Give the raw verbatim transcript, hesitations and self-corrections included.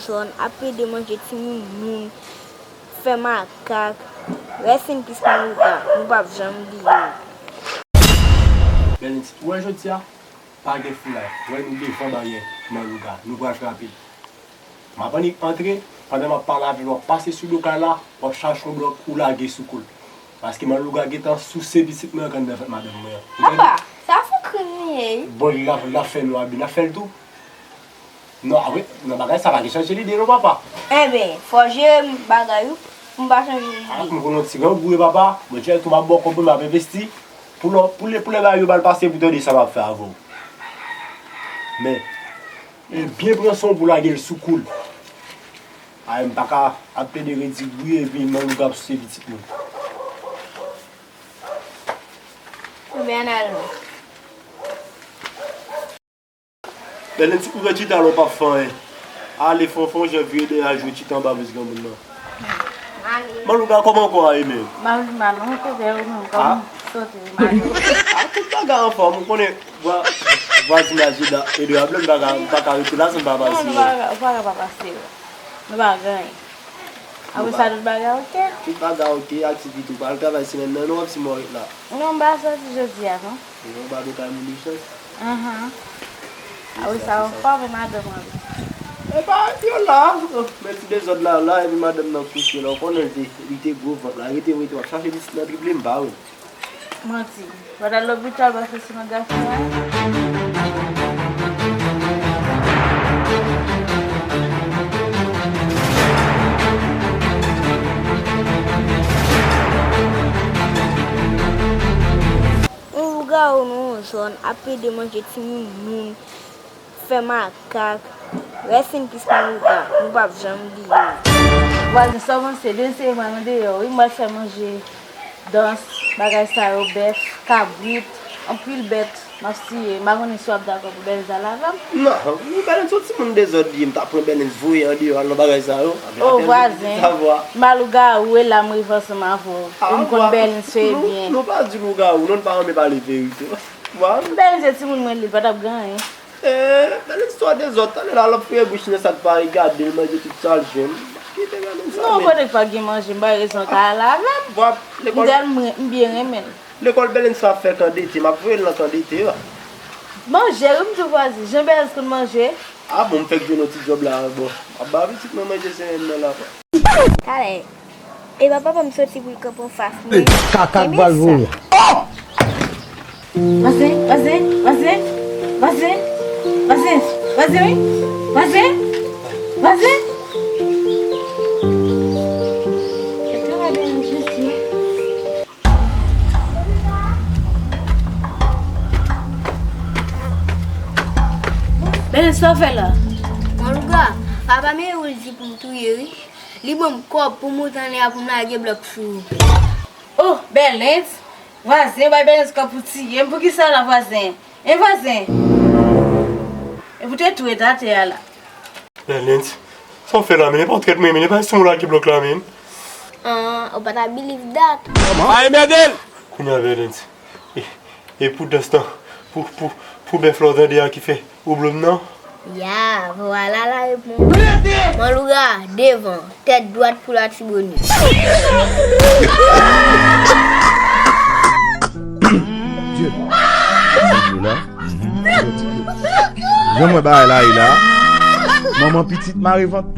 Zòn ap plede manje timoun moun, fè makak. Rest in peace Manlouga, nou p ap janm bliye w. Bèlens, ou wè jodi a, pa gen foulay. Ou wè nou devan baryè Manlouga, nou pral frape. M ap annik antre, pandan m ap pale avè l, w ap pase sou do kay la, w ap chache yon blòk ou lage sou kou l. Paske Manlouga gentan souse pitit mwen an anndan fèt madanm mwen an. Ou tande? Papa, sa fou krim li ye wi. Bon, l ap, l ap fè nou abi, n ap fè l tou. Non, apre, nan bagay sa pa gen chanje lide non, papa. Enben, fò w jere m bagay ou, pou m pa chanje lide. A, m konnen w ti grangou wi, papa. Mwen tchè tou m ap ba w kòb mwen, m ap envesti. Pou lè, pou lè, pou lè bagay yo mal pase, pou tande sa m ap fè avè w. Men, e byen pran san w pou lage l sou kou l. Ay, m pa ka ap plede redi wi, epi Manlouga ap souse pitit mwen. Enben, ann al non. Bèlens, ou pran chita la, ou p ap fè anyen. Ale, fè w, fè w jan vire dèyè al jwe chita anba valiz granmoun nan. Manlouga, kòman kò a ye menm? M ap vin mal non, kote ou menm, kòman sante w, madanm? A, tout bagay anfòm, ou konnen vwa, vwazinaj Eda, Eda, m pa ka, m pa ka rete la san m pa pase. Non, nou pa ka, ou pa ka pa pase. Nou pa gen anyen. Apre sa, tout bagay oke? Tout bagay oke, aktivite ou pa al travay semèn nan, non, w ap si mò ret la. Non, m pa soti jodi a, non. Yo ba nou kay moun ijan. Ahan. Awi sa yo fò men madanm an. Epa yo la. Men ti dezòd la la epi madanm nan kouche la ou konnen li te li te gwo vant la rete rete w ap chache pitit nan drible m pa wè. Manti. Ou pa t al lopital paske sinon gason an. Yon lougawou nan yon zòn ap plede manje timoun moun, fè makak. Rest in peace Manlouga, nou p ap janm bliye w. Vwazen, sa w panse? Demen se mwen nan deyò wi, m pral fè manje, dans, bagay sa yo, bèf, kabrit, anpil bèt m ap siye. M pa konnen si w ap dakò pou Bèlens al avè m. Non, Bèlens se yon timoun dezòd li ye, m ta pran Bèlens voye andeyò al nan bagay sa yo. O vwazen, Manlougawou e la m rive ansanm avè w. E m konn Bèlens fè byen. Nou pa di lougawou non, n pa renmen pale verite. Bèlens se timoun mwen li, l pa t ap gen anyen. Eeh, bèl istwa dezòd, talè la l ap fouye bouch li nan sa k pa regade l, manje tout sa l jwenn. Kite bèl sa. Non, kote k pa gen manje, m bay rezon ka al avè m. M tèlman, m byen renmen l. Lekòl bèl sa ap fè kan dete, m ap voye l nan kan dete a. Manje wi m di w vwazen, jan bèl konn manje. A bon, m fèk jwenn yon ti djòb la, bon, m ap ba pitit mwen manje semèn nan la. Talè. Epa papa m soti pou l kanpe anfas mwen. Kaka k pral voye. Vwazen, vwazen, vwazen, vwazen, vwazen, vwazen wi, vwazen, vwazen. Bèlens, sa w fè la? Manlouga, papa m e ou l di pou m touye wi. Li ban m kòb pou m moute anlè a pou m lage blòk sou ou. Oh, Bèlens! Vwazen, bay Bèlens kòb pou tiye m. Poukisa la, vwazen? Hein, vwazen? Epi w te tou ret atè a la. Bèlens, sa w fè la menm? E pa w trèt mwen menm, e pa sou mwen w lage blòk la menm. Ahn, ou pa ta believe that. Ay mède l! Kounye a Bèlens. E, e pou dans lan, pou, pou, pou bèf la w tande a ki fè ou blo m nan? Ya, vwala la repons. Manlouga, devan, tèt dwat pou Latibonit. Jan m wè bagay la ye la, manman pitit mare vant.